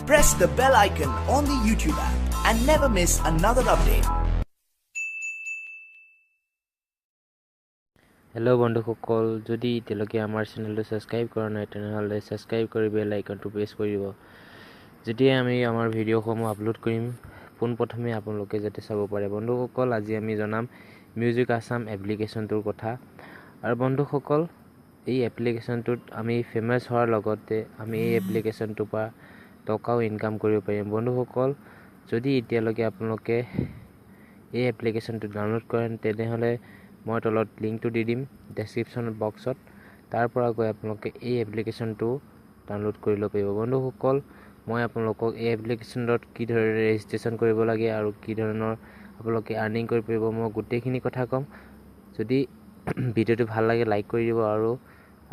Press the bell icon on the YouTube app and never miss another update. Hello বন্ধুসকল, যদি এতিয়ালৈকে আমাৰ চেনেলটো ছাবস্ক্ৰাইব কৰা নাই, তেনেহ'লে ছাবস্ক্ৰাইব কৰি বেল আইকনটো প্ৰেছ কৰি দিব। যেতিয়াই আমি আমাৰ ভিডিঅ'সমূহ আপলোড কৰিম, পোনপ্ৰথমে আপোনালোকে যাতে চাব পাৰে। বন্ধুসকল, আজি আমি জনাম মিউজিক আছাম এপ্লিকেশ্যনটোৰ কথা। আৰু বন্ধুসকল, এই এপ্লিকেশ্যনটোত আমি ফেমাছ হোৱাৰ লগতে আমি এই এপ্লিকেশ্যনটোৰ পৰা টকাও ইনকাম কৰিব পাৰিম। বন্ধুসকল, যদি এতিয়ালৈকে আপোনালোকে এই এপ্লিকেশ্যনটো ডাউনলোড কৰে, তেনেহ'লে মই তলত লিংকটো দি দিম ডেছক্ৰিপশ্যন বক্সত। তাৰ পৰা গৈ আপোনালোকে এই এপ্লিকেশ্যনটো ডাউনলোড কৰি ল'ব পাৰিব। বন্ধুসকল, মই আপোনালোকক এই এপ্লিকেশ্যনটোত কি ধৰণে ৰেজিষ্ট্ৰেশ্যন কৰিব লাগে আৰু কি ধৰণৰ আপোনালোকে আৰ্নিং কৰিব পাৰিব, মই গোটেইখিনি কথা ক'ম। যদি ভিডিঅ'টো ভাল লাগে, লাইক কৰি দিব আৰু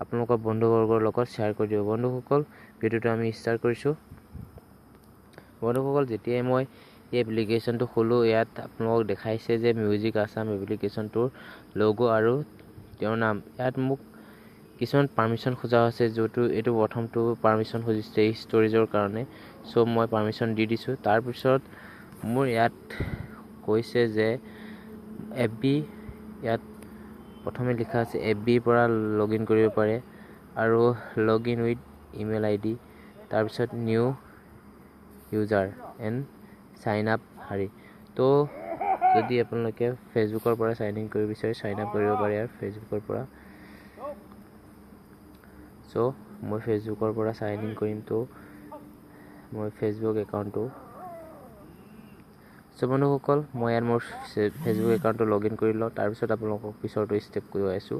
আপোনালোকৰ বন্ধুবৰ্গৰ লগত শ্বেয়াৰ কৰি দিব। বন্ধুসকল, ভিডিঅ'টো আমি ষ্টাৰ্ট কৰিছোঁ। বন্ধুসকল, যেতিয়াই মই এই এপ্লিকেশ্যনটো খোলোঁ, ইয়াত আপোনালোকক দেখাইছে যে মিউজিক আছাম এপ্লিকেশ্যনটোৰ লগো আৰু তেওঁৰ নাম। ইয়াত মোক কিছুমান পাৰ্মিশ্যন খোজা হৈছে, যিটো এইটো প্ৰথমটো পাৰ্মিশ্যন খুজিছে ষ্ট'ৰেজৰ কাৰণে। চ' মই পাৰ্মিশ্যন দি দিছোঁ। তাৰপিছত মোৰ ইয়াত কৈছে যে এফ বি, ইয়াত প্ৰথমে লিখা আছে এফ বিৰ পৰা লগ ইন কৰিব পাৰে আৰু log in with email ID, তাৰপিছত new user and sign up শাৰী। তো যদি আপোনালোকে ফেচবুকৰ পৰা চাইন ইন কৰিব বিচাৰে, চাইন আপ কৰিব পাৰে আৰু ফেচবুকৰ পৰা। চ' মই ফেচবুকৰ পৰা চাইন ইন কৰিম। তো মই ফেচবুক একাউণ্টটো, চ' বন্ধুসকল, মই ইয়াত মোৰ ফেচবুক একাউণ্টটো লগ ইন কৰি লওঁ, তাৰপিছত আপোনালোকক পিছৰটো ষ্টেপ কৈ আছোঁ।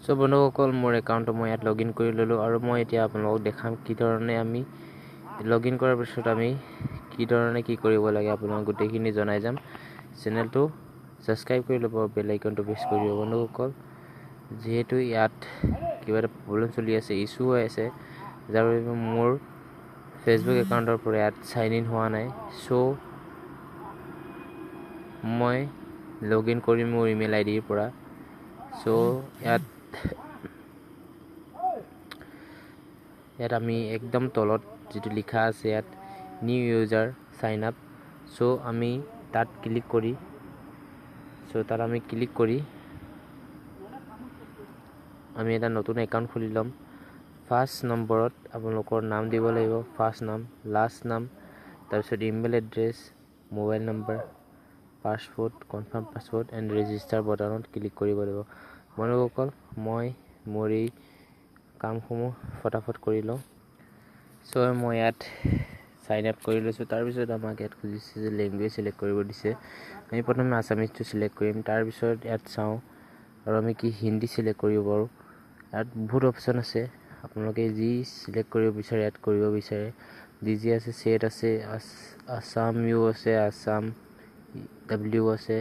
চ' বন্ধুসকল, মোৰ একাউণ্টটো মই ইয়াত লগ ইন কৰি ল'লোঁ আৰু মই এতিয়া আপোনালোকক দেখাম কি ধৰণে আমি লগ ইন কৰাৰ পিছত আমি কি ধৰণে কি কৰিব লাগে, আপোনালোক গোটেইখিনি জনাই যাম। চেনেলটো ছাবস্ক্ৰাইব কৰি ল'ব, বেল আইকনটো প্ৰেছ কৰি দিব। বন্ধুসকল, যিহেতু ইয়াত কিবা এটা প্ৰব্লেম চলি আছে, ইছ্যু হৈ আছে, যাৰ বাবে মোৰ ফেচবুক একাউণ্টৰ পৰা ইয়াত চাইন ইন হোৱা নাই। চ' মই লগ ইন কৰিম মোৰ ইমেইল আই ডিৰ পৰা। চ' ইয়াত আমি একদম তলত যিটো লিখা আছে ইয়াত নিউ ইউজাৰ চাইন আপ, চ' আমি তাত ক্লিক কৰি, চ' তাত আমি ক্লিক কৰি আমি এটা নতুন একাউণ্ট খুলি ল'ম। ফাৰ্ষ্ট নম্বৰত আপোনালোকৰ নাম দিব লাগিব, ফাৰ্ষ্ট নাম, লাষ্ট নাম, তাৰপিছত email address, mobile number, password, confirm password and register বটনত click কৰিব লাগিব। বন্ধুসকল, মই মোৰ এই কামসমূহ ফটাফট কৰি লওঁ। চ' মই ইয়াত চাইন আপ কৰি লৈছোঁ। তাৰপিছত আমাক ইয়াত খুজিছে যে লেংগুৱেজ চিলেক্ট কৰিব দিছে। আমি প্ৰথমে আছামিজটো চিলেক্ট কৰিম, তাৰপিছত ইয়াত চাওঁ আৰু আমি কি হিন্দী চিলেক্ট কৰিব পাৰোঁ। ইয়াত বহুত অপশ্যন আছে, আপোনালোকে যি চিলেক্ট কৰিব বিচাৰে ইয়াত কৰিব বিচাৰে। ডি জি আছে, চেট আছে, আছাম ইউ আছে, আছাম ডাব্লিউ আছে,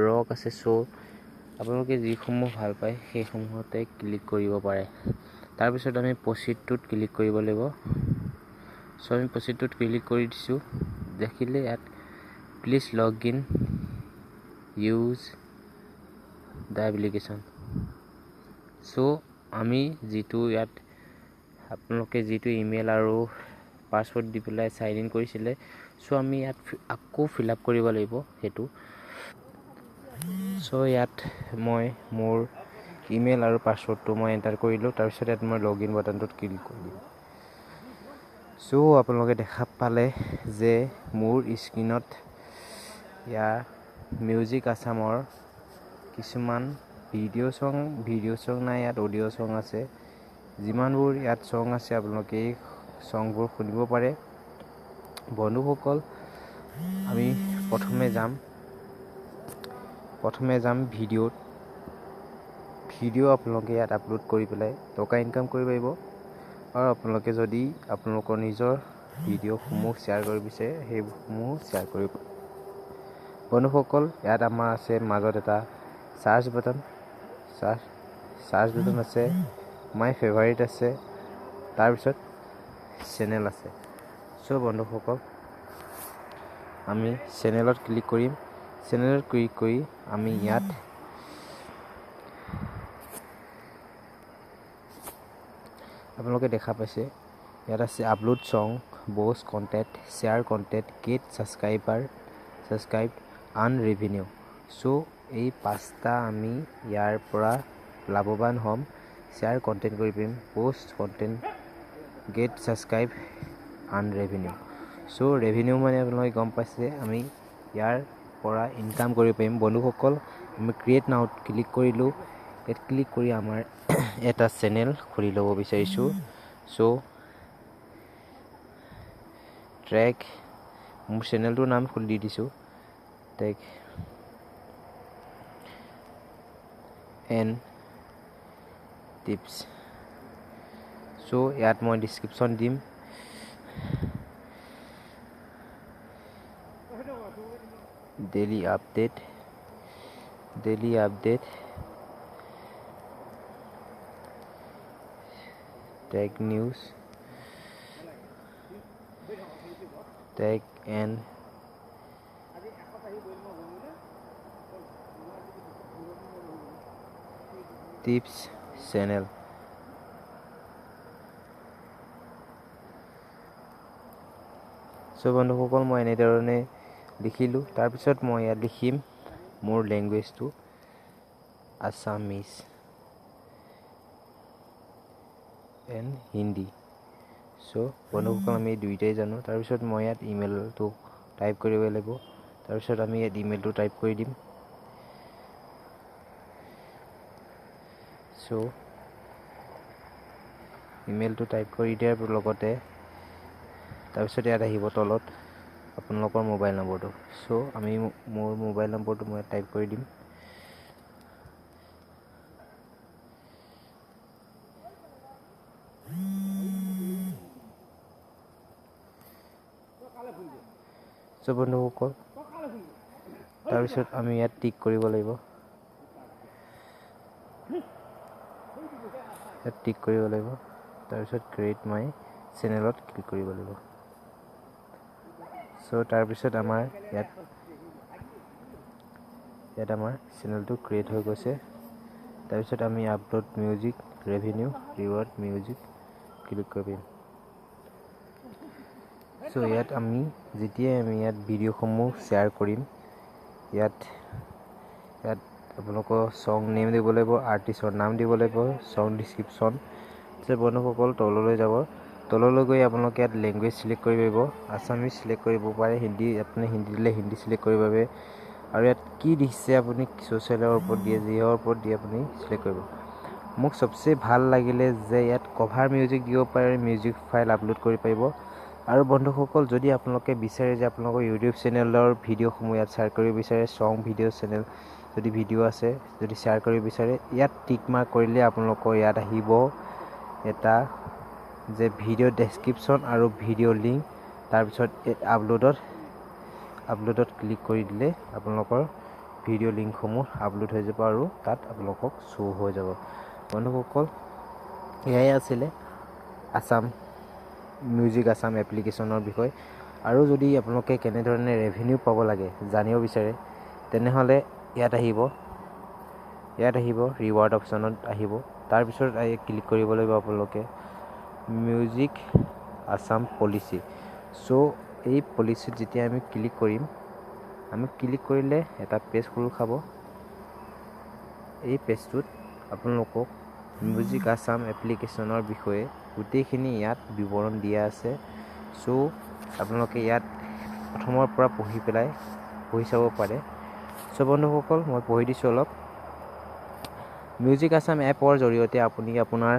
ৰক আছে। চ' আপোনালোকে যিসমূহ ভাল পায় সেইসমূহতে ক্লিক কৰিব পাৰে। তাৰপিছত আমি প্ৰচিডটোত ক্লিক কৰিব লাগিব। চ' আমি প্ৰচিডটোত ক্লিক কৰি দিছোঁ। দেখিলে ইয়াত please log in use the application. So আমি যিটো ইয়াত আপোনালোকে যিটো ইমেইল আৰু পাছৱৰ্ড দি পেলাই চাইন ইন কৰিছিলে, চ' আমি ইয়াত আকৌ ফিল আপ কৰিব লাগিব সেইটো। চ' ইয়াত মই মোৰ ইমেইল আৰু পাছৱৰ্ডটো মই এণ্টাৰ কৰিলোঁ। তাৰপিছত ইয়াত মই লগ ইন বাটনটোত ক্লিক কৰিলোঁ। চ' আপোনালোকে দেখা পালে যে মোৰ স্ক্ৰীণত ইয়াৰ মিউজিক আছামৰ কিছুমান ভিডিঅ' চং নাই, ইয়াত অডিঅ' চং আছে। যিমানবোৰ ইয়াত চং আছে আপোনালোকে এই চংবোৰ শুনিব পাৰে। বন্ধুসকল, আমি প্ৰথমে যাম ভিডিঅ'ত। ভিডিঅ' আপোনালোকে ইয়াত আপলোড কৰি পেলাই টকা ইনকাম কৰিব পাৰিব। আৰু আপোনালোকে যদি আপোনালোকৰ নিজৰ ভিডিঅ'সমূহ শ্বেয়াৰ কৰিব বিচাৰে, সেইসমূহ শ্বেয়াৰ কৰিব। বন্ধুসকল, ইয়াত আমাৰ আছে মাজত এটা চাৰ্চ বাটন, চাৰ্চ বাটন আছে, মাই ফেভাৰিট আছে, তাৰপিছত চেনেল আছে। চ' বন্ধুসকল, আমি চেনেলত ক্লিক কৰিম। চেনেলত ক্লিক কৰি আমি ইয়াত আপোনালোকে দেখা পাইছে ইয়াত আছে upload song, post content, share content, get subscribe, earn revenue. So এই 5টা আমি ইয়াৰ পৰা লাভৱান হ'ম। শ্বেয়াৰ কণ্টেণ্ট কৰি পাৰিম, post content, get subscribe, earn revenue. So revenue মানে আপোনালোকে গম পাইছে, আমি ইয়াৰ পৰা ইনকাম কৰিব পাৰিম। বন্ধুসকল, আমি ক্ৰিয়েট নাওত ক্লিক কৰিলোঁ। ইয়াত ক্লিক কৰি আমাৰ এটা চেনেল খুলি ল'ব বিচাৰিছোঁ। চ' ট্ৰেক, মোৰ চেনেলটোৰ নাম খুলি দি দিছোঁ, ট্ৰেক এণ্ড টিপছ। চ' ইয়াত মই ডিছক্ৰিপশ্যন দিম। Daily update, daily update, tech news, tech and tips channel. So বন্ধুসকল, মই এনেধৰণে লিখিলোঁ। তাৰপিছত মই ইয়াত লিখিম মোৰ লেংগুৱেজটো আছামিজ এণ্ড হিন্দী। চ' বন্ধুসকল, আমি দুয়োটাই জানো। তাৰপিছত মই ইয়াত ইমেইলটো টাইপ কৰিব লাগিব। তাৰপিছত আমি ইয়াত ইমেইলটো টাইপ কৰি দিম। চ' ইমেইলটো টাইপ কৰি দিয়াৰ লগতে তাৰপিছত ইয়াত আহিব তলত আপোনালোকৰ মোবাইল নম্বৰটো। চ' আমি মোৰ মোবাইল নম্বৰটো মই টাইপ কৰি দিম। চ' বন্ধুসকল, তাৰপিছত আমি ইয়াত টিক কৰিব লাগিব। ইয়াত টিক কৰিব লাগিব। তাৰপিছত ক্ৰিয়েট মাই চেনেলত ক্লিক কৰিব লাগিব। চ' তাৰপিছত আমাৰ ইয়াত আমাৰ চেনেলটো ক্ৰিয়েট হৈ গৈছে। তাৰপিছত আমি upload music, revenue, reward music click কৰিম। চ' ইয়াত আমি যেতিয়াই আমি ইয়াত ভিডিঅ'সমূহ শ্বেয়াৰ কৰিম, ইয়াত ইয়াত আপোনালোকৰ ছং নেম দিব লাগিব, আৰ্টিষ্টৰ নাম দিব লাগিব, ছং ডিছক্ৰিপশ্যন। তাৰপিছত বন্ধুসকল, তললৈ যাব। তললৈ গৈ আপোনালোকে ইয়াত লেংগুৱেজ চিলেক্ট কৰিব পাৰিব। আছামিজ চিলেক্ট কৰিব পাৰে, হিন্দী, আপুনি হিন্দী দিলে হিন্দী চিলেক্ট কৰিব পাৰিব। আৰু ইয়াত কি দিছে আপুনি ছ'চিয়েলৰ ওপৰত দিয়ে, যিহৰ ওপৰত দিয়ে আপুনি চিলেক্ট কৰিব। মোক চবচে ভাল লাগিলে যে ইয়াত কভাৰ মিউজিক দিব পাৰে, মিউজিক ফাইল আপলোড কৰিব পাৰিব। আৰু বন্ধুসকল, যদি আপোনালোকে বিচাৰে যে আপোনালোকৰ ইউটিউব চেনেলৰ ভিডিঅ'সমূহ ইয়াত শ্বেয়াৰ কৰিব বিচাৰে, ছং ভিডিঅ' চেনেল যদি ভিডিঅ' আছে যদি শ্বেয়াৰ কৰিব বিচাৰে, ইয়াত টিক মাৰ্ক কৰিলে আপোনালোকৰ ইয়াত আহিব এটা যে ভিডিঅ' ডেছক্ৰিপশ্যন আৰু ভিডিঅ' লিংক। তাৰপিছত আপলোডত ক্লিক কৰি দিলে আপোনালোকৰ ভিডিঅ' লিংকসমূহ আপলোড হৈ যাব আৰু তাত আপোনালোকক শ্ব' হৈ যাব। বন্ধুসকল, এয়াই আছিলে আছাম মিউজিক আছাম এপ্লিকেশ্যনৰ বিষয়। আৰু যদি আপোনালোকে কেনেধৰণে ৰেভিনিউ পাব লাগে জানিব বিচাৰে, তেনেহ'লে ইয়াত আহিব, ইয়াত আহিব ৰিৱাৰ্ড অপশ্যনত আহিব। তাৰপিছত ক্লিক কৰিব লাগিব আপোনালোকে মিউজিক আছাম পলিচি। চ' এই পলিচিত যেতিয়া আমি ক্লিক কৰিম, আমি ক্লিক কৰিলে এটা পেজ খোল খাব। এই পেজটোত আপোনালোকক মিউজিক আছাম এপ্লিকেশ্যনৰ বিষয়ে গোটেইখিনি ইয়াত বিৱৰণ দিয়া আছে। চ' আপোনালোকে ইয়াত প্ৰথমৰ পৰা পঢ়ি পেলাই পঢ়ি চাব পাৰে। চ' বন্ধুসকল, মই পঢ়ি দিছোঁ অলপ। মিউজিক আছাম এপৰ জৰিয়তে আপুনি আপোনাৰ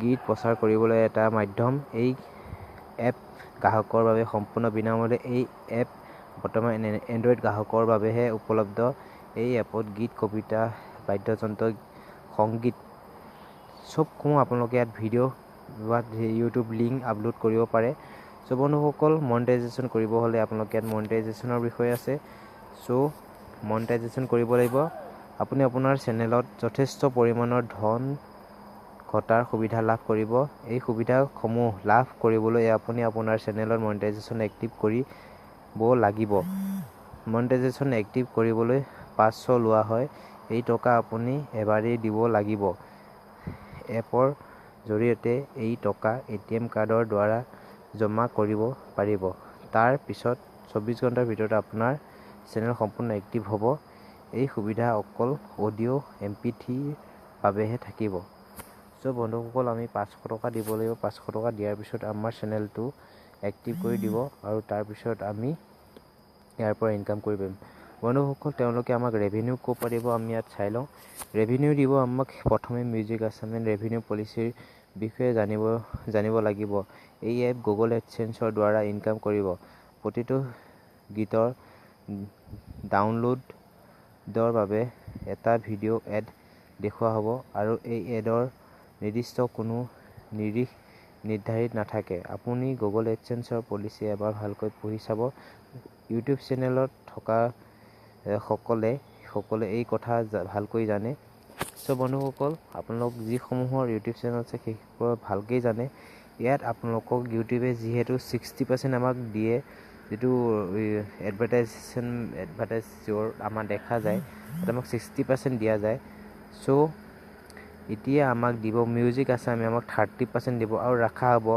গীত প্ৰচাৰ কৰিবলৈ এটা মাধ্যম। এই এপ গ্ৰাহকৰ বাবে সম্পূৰ্ণ বিনামূলীয়া। এই এপ বৰ্তমান এণ্ড্ৰইড গ্ৰাহকৰ বাবেহে উপলব্ধ। এই এপত গীত, কবিতা, বাদ্যযন্ত্ৰ, সংগীত চবসমূহ আপোনালোকে ইয়াত ভিডিঅ' বা ইউটিউব লিংক আপলোড কৰিব পাৰে। চ' বন্ধুসকল, মনিটাইজেশ্যন কৰিব হ'লে আপোনালোকে ইয়াত মনিটাইজেশ্যনৰ বিষয়ে আছে। চ' মনিটাইজেশ্যন কৰিব লাগিব। আপুনি আপোনাৰ চেনেলত যথেষ্ট পৰিমাণৰ ধন ঘটাৰ সুবিধা লাভ কৰিব। এই সুবিধাসমূহ লাভ কৰিবলৈ আপুনি আপোনাৰ চেনেলত মনিটাইজেশ্যন এক্টিভ কৰিব লাগিব। মনিটাইজেশ্যন এক্টিভ কৰিবলৈ 500 লোৱা হয়। এই টকা আপুনি এবাৰেই দিব লাগিব। এপৰ জৰিয়তে এই টকা এটিএম কাৰ্ডৰ দ্বাৰা জমা কৰিব পাৰিব। তাৰ পিছত 24 ঘণ্টাৰ ভিতৰত আপোনাৰ চেনেল সম্পূৰ্ণ এক্টিভ হ'ব। এই সুবিধা অকল অডিঅ' MP3ৰ বাবেহে থাকিব। চ' বন্ধুসকল, আমি 500 টকা দিব লাগিব। 500 টকা দিয়াৰ পিছত আমাৰ চেনেলটো এক্টিভ কৰি দিব আৰু তাৰপিছত আমি ইয়াৰ পৰা ইনকাম কৰিব পাৰিম। বন্ধুসকল, তেওঁলোকে আমাক ৰেভিনিউ ক'ৰ পৰা দিব, আমি ইয়াত চাই লওঁ। ৰেভিনিউ দিব আমাক প্ৰথমে মিউজিক আছামে ৰেভিনিউ পলিচিৰ বিষয়ে জানিব লাগিব। এই এপ গুগল এডচেন্সৰ দ্বাৰা ইনকাম কৰিব। প্ৰতিটো গীতৰ ডাউনলোডৰ বাবে এটা ভিডিঅ' এড দেখুওৱা হ'ব আৰু এই এডৰ নিৰ্দিষ্ট কোনো নিৰিখ নিৰ্ধাৰিত নাথাকে। আপুনি গুগল এডচেন্সৰ পলিচি এবাৰ ভালকৈ পঢ়ি চাব। ইউটিউব চেনেলত থকা সকলে এই কথা ভালকৈ জানে। চ' বন্ধুসকল, আপোনালোক যিসমূহৰ ইউটিউব চেনেল আছে, সেইসকলে ভালকেই জানে। ইয়াত আপোনালোকক ইউটিউবে যিহেতু 60% আমাক দিয়ে, যিটো এডভাৰটাইজৰ আমাৰ দেখা যায়, তাত আমাক 60% দিয়া যায়। চ' এতিয়া আমাক দিব মিউজিক আছামে আমাক 30% দিব আৰু ৰখা হ'ব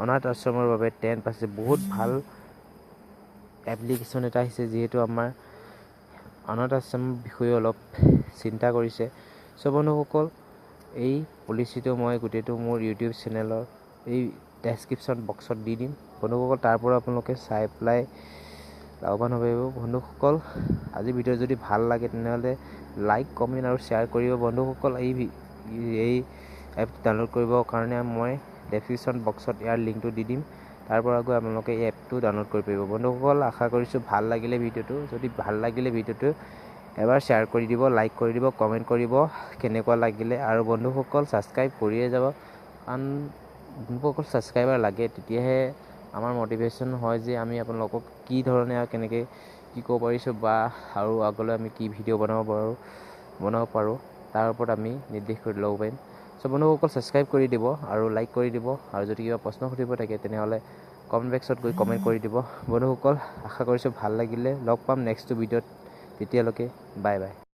অনাথ আশ্ৰমৰ বাবে 10%। বহুত ভাল এপ্লিকেশ্যন এটা আহিছে, যিহেতু আমাৰ অনাথ আশ্ৰমৰ বিষয়ে অলপ চিন্তা কৰিছে। চ' বন্ধুসকল, এই পলিচিটো মই গোটেইটো মোৰ ইউটিউব চেনেলৰ এই ডেছক্ৰিপশ্যন বক্সত দি দিম। বন্ধুসকল, তাৰ পৰা আপোনালোকে চাই পেলাই লাভৱান হ'ব পাৰিব। বন্ধুসকল, আজিৰ ভিডিঅ' যদি ভাল লাগে, তেনেহ'লে লাইক, কমেণ্ট আৰু শ্বেয়াৰ কৰিব। বন্ধুসকল, এই এপটো ডাউনলোড কৰিবৰ কাৰণে মই ডেছক্ৰিপশ্যন বক্সত ইয়াৰ লিংকটো দি দিম। তাৰ পৰা গৈ আপোনালোকে এই এপটো ডাউনলোড কৰিব পাৰিব। বন্ধুসকল, আশা কৰিছোঁ ভাল লাগিলে ভিডিঅ'টো। যদি ভাল লাগিলে ভিডিঅ'টো এবাৰ শ্বেয়াৰ কৰি দিব, লাইক কৰি দিব, কমেণ্ট কৰিব কেনেকুৱা লাগিলে আৰু বন্ধুসকল, ছাবস্ক্ৰাইব কৰিয়ে যাব, কাৰণ বন্ধুসকল, ছাবস্ক্ৰাইবাৰ লাগে, তেতিয়াহে আমাৰ মটিভেশ্যন হয় যে আমি আপোনালোকক কি ধৰণে আৰু কেনেকৈ কি ক'ব পাৰিছোঁ বা আৰু আগলৈ আমি কি ভিডিঅ' বনাব পাৰোঁ, তাৰ ওপৰত আমি নিৰ্দেশ কৰি ল'ব পাৰিম। চ' বন্ধুসকল, ছাবস্ক্ৰাইব কৰি দিব আৰু লাইক কৰি দিব আৰু যদি কিবা প্ৰশ্ন সুধিব থাকে, তেনেহ'লে কমেণ্ট বক্সত গৈ কমেণ্ট কৰি দিব। বন্ধুসকল, আশা কৰিছোঁ ভাল লাগিলে। লগ পাম নেক্সটটো ভিডিঅ'ত। তেতিয়ালৈকে বাই বাই।